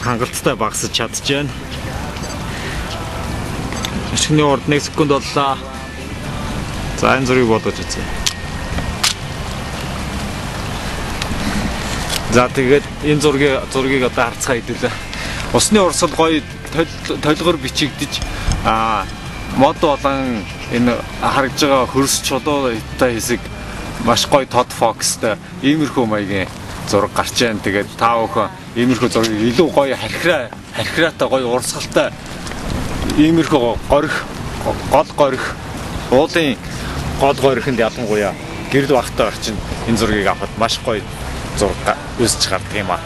хангалттай багасж чадчихжээ. Өшгөний урд 1 секунд боллоо. За энэ зургийг бодож үзье. За тэгээд энэ зургийг одоо харцгаа хэдүүлээ. Усны урсгал гоё толгор бичигдэж мод болон энэ харагдж байгаа хөрс чулуутай хэсэг маш гоё тод фокустай иймэрхүү маягийн зураг гарч байна. Тэгээд та бүхэн иймэрхүү зургийг илүү гоё хархираатай гоё урсгалтай иймэрхүү горих гол горих уулын гол горихынд ялангуяа гэрэл багтай орчинд энэ зургийг авахад маш гоё зураг үүсч гардаг юм аа.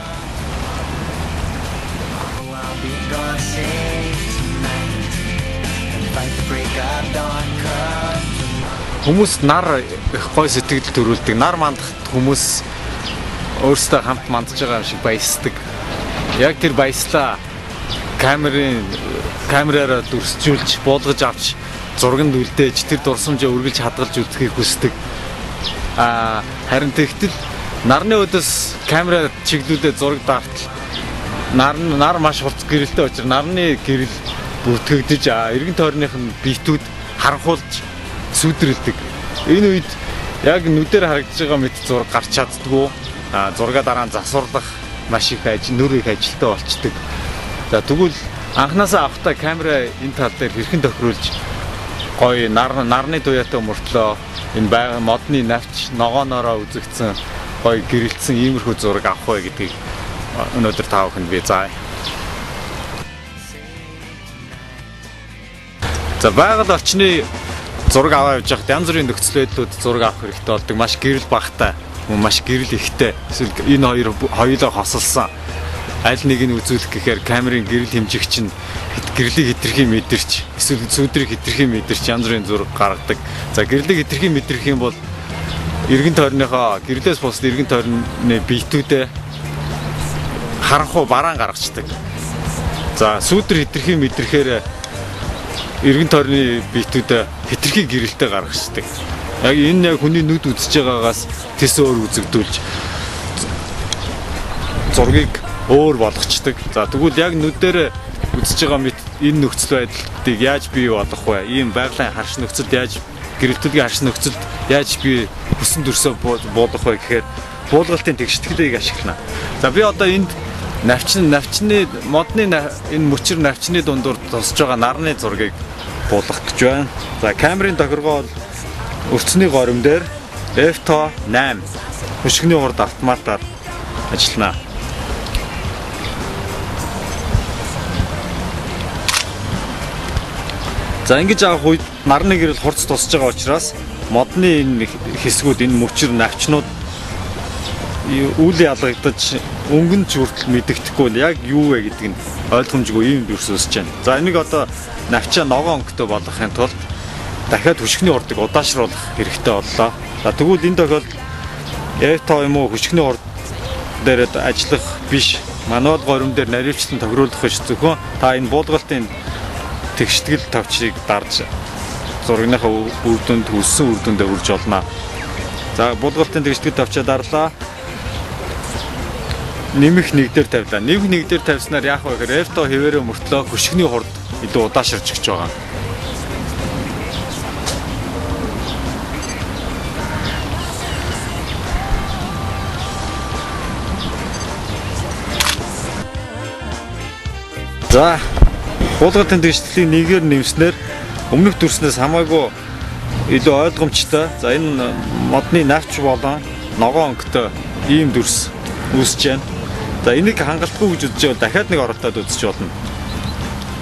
Хүмүүс нар их гоё сэтгэл төрүүлдэг. Нар мандахад хүмүүс өөрсдөө хамт мандж байгаа юм шиг баясдаг. Яг тэр баяслаа камераараа дүрсжүүлж, буулгаж авч зурганд үлдээж тэр дурсамжаа үргэлж хадгалж үзэхийг хүсдэг. Харин тэгтэл нарны өдөөс камера чиглүүлээ зураг дартал нар маш хурц гэрэлтэй учраас нарны гэрэл бүртгэгдэж эргэн тойрных нь битүүд харанхуулж сүдрэлдэг. Энэ үед яг нүдээр харагдаж байгаа мэт зураг гарч чаддгүй. Зургаа дараа нь засварлах маш их ажил, нүр их ажилтай болчдөг. За тэгвэл анханасаа авахтаа камера энэ тал дээр хэрхэн тохируулж гоё нарны туяатай мөртлөө энэ байга модны навч ногооноороо үзэгдсэн гоё гэрэлтсэн иймэрхүү зураг авах вэ гэдгийг өнөөдөр та бүхэнд би заая. За байгаль орчны зураг аваа явж байхад янз бүрийн нөхцөл байдлууд зураг авах хэрэгтэй болдог. Маш гэрэл багтай, маш гэрэл ихтэй. Эсвэл энэ хоёр хоёулаа хосолсон. Аль нэг нь үзүүлэх гэхээр камерын гэрэл хэмжигч нь гэрлийг хэтэрхий мэдэрч, эсвэл сүүдрийг хэтэрхий мэдэрч янз бүрийн зураг гаргадаг. За гэрлийг хэтэрхий мэдрэх юм бол эргэн тойрныхоо гэрлээс бусад эргэн тойрны биетүүдээ харанхуй бараан гаргацдаг. За сүүдэр хэтэрхий мэдрэхээр эргэн тойрны биетүүдээ хэтэрхий гэрэлтэй гаргацдаг. Яг энэ яг хүний нүд үзэж байгаагаас тэс өөр үзэгдүүлж зургийг өөр болгочдөг. За тэгвэл яг нүдээр үзэж байгаа мэт энэ нөхцөл байдлыг яаж бий болгох вэ? Ийм байгалийн харш нөхцөлд яаж гэрэлтүүлгийн харш нөхцөлд яаж би хүссэн дүрсээ буулгах вэ гэхээр буулгалтын тэгшитгэлийг ашиглана. За би одоо энд навчны модны энэ мөчр навчны дундуур тусж байгаа нарны зургийг буулгах гэж байна. За камерын тохиргоо бол өрцний горим дээр f8 хөшигний хурд автоматар ажиллана. За ингэж авах үед нарны гэрэл хурц тусж байгаа учраас модны энэ хэсгүүд энэ мөчр навчнууд үл ялгагдаж өнгөн ч хүртэл мэдэгдэхгүй яг юу вэ гэдэг нь ойлгомжгүй ийм дүрс үүсэж байна. За энийг одоо навчаа ногоон өнгөтэй болгохын тулд дахиад хөшигний хурдыг удаашруулах хэрэгтэй боллоо. За тэгвэл энэ тохиолдолд F5 юм уу хөшигний хурд дээр ажиллах биш. Мануал горим дээр наривчлан тохируулах биш, зөвхөн та энэ буулгалтын тэгштгэл тавчийг дарж зургийнхаа үр дүнд хүссэн үр дүндээ хүрч болно. За буулгалтын тэгштгэл тавчаа дарлаа. Нэмэх нэг дээр тавилаа. Нэмэх нэг дээр тавьснаар яах вэ гэхээр F5 хэвээрээ мөртлөө хөшигний хурд илүү удаашарч гэж байгаа. За буулгалтын тэгштгэлийн нэгээр нэмснээр өмнөх дүрснээс хамаагүй илүү ойлгомжтой. За энэ модны навч болон ногоон өнгөтэй ийм дүрс үүсэж байна. За энийг хангалтгүй гэж үзэж байвал дахиад нэг оролдоод үзэж болно.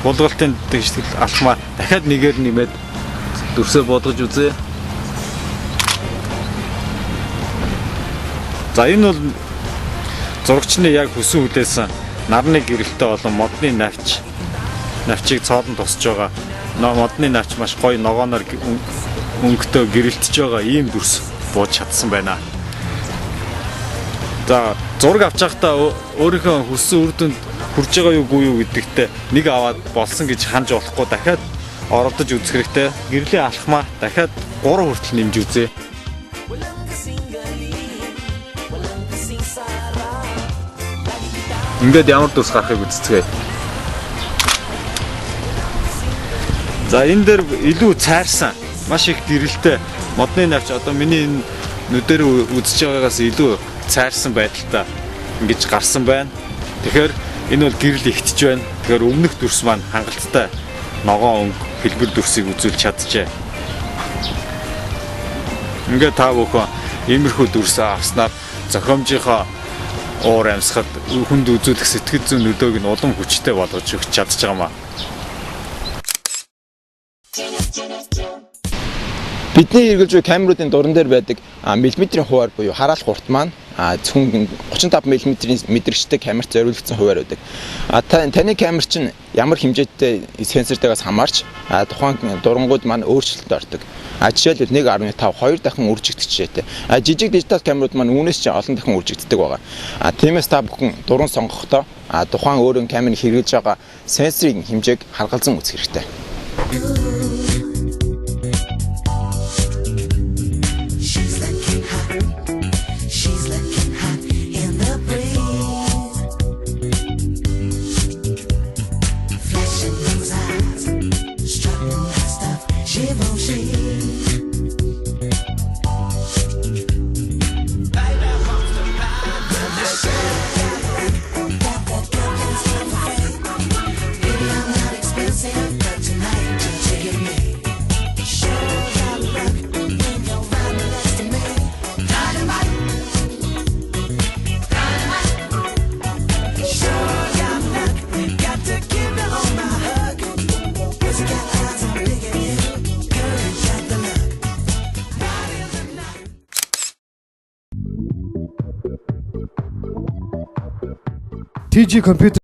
Буулгалтын тэгштгэл алхмаа дахиад нэгээр нэмээд дүрсээ буулгаж үзье. За энэ бол зурагчны яг хүсэн хүлээсэн нарны гэрэлтэй болон модны навчийг цоолон тусч байгаа. Модны навч маш гоё ногооноор өнгөтэй гэрэлтэж байгаа ийм дүрс бууж чадсан байна. За зураг авч байхдаа өөрийнхөө хүссэн үр дүнд хүрж байгаа юу үгүй юу гэдэгтээ нэг аваад болсон гэж ханж болохгүй дахиад оролдож үзэх хэрэгтэй. Гэрлийн алхмаа дахиад 3 хүртэл нэмж үзье. Ингээд ямар дүрс гарахыг үзцгээе. За, энэ дээр илүү цайрсан, маш их гэрэлтэй модны навч одоо миний энэ нүдээр үзэж байгаагаас илүү цайрсан байдалтай ингэж гарсан байна. Тэгэхээр энэ бол гэрэл ихтэж байна. Тэгэхээр өмнөх дүрс маань хангалттай ногоон өнгө, хэлбэр дүрсийг үзүүлж чаджээ. Ингээд та бүхэн иймэрхүү дүрсээ авснаар зохиомжийнхоо уур амьсгалд хүнд үзүүлэх сэтгэл зүйн нөлөөг нь улам хүчтэй болгож өгч чадж байгаа юм аа. Бидний хэрэглэж буй камеруудын дуран дээр байдаг миллиметрийн хуваар буюу хараалах урт маань зөвхөн 35 мм-ийн мэдрэгчтэй камерт зориулагдсан хуваар байдаг. Таны камер чинь ямар хэмжээтэй сенсортойгоос хамаарч тухайн дурангууд маань өөрчлөлтөнд ордог. Жишээлбэл, 1.5, 2 дахин үржигдэх жишээтэй. Жижиг дижитал камерууд маань үүнээс ч олон дахин үржигддэг байгаа. Тиймээс та бүхэн дуран сонгохдоо тухайн өөрийн камерыг хэрэглэж байгаа сенсорын хэмжээг харгалзан үзэх хэрэгтэй. She's looking hot. She's looking hot in the breeze. Flashing those eyes, strutting her stuff. She won't she? Baby, I'm not expensive, but tonight you're taking me. Sure got luck when you're riding next to me. Dynamite, dynamite. Sure got luck, got to give you all my hug. Pussycat eyes, I'm digging you. Girl, you got the look. Right in the night. TG computer.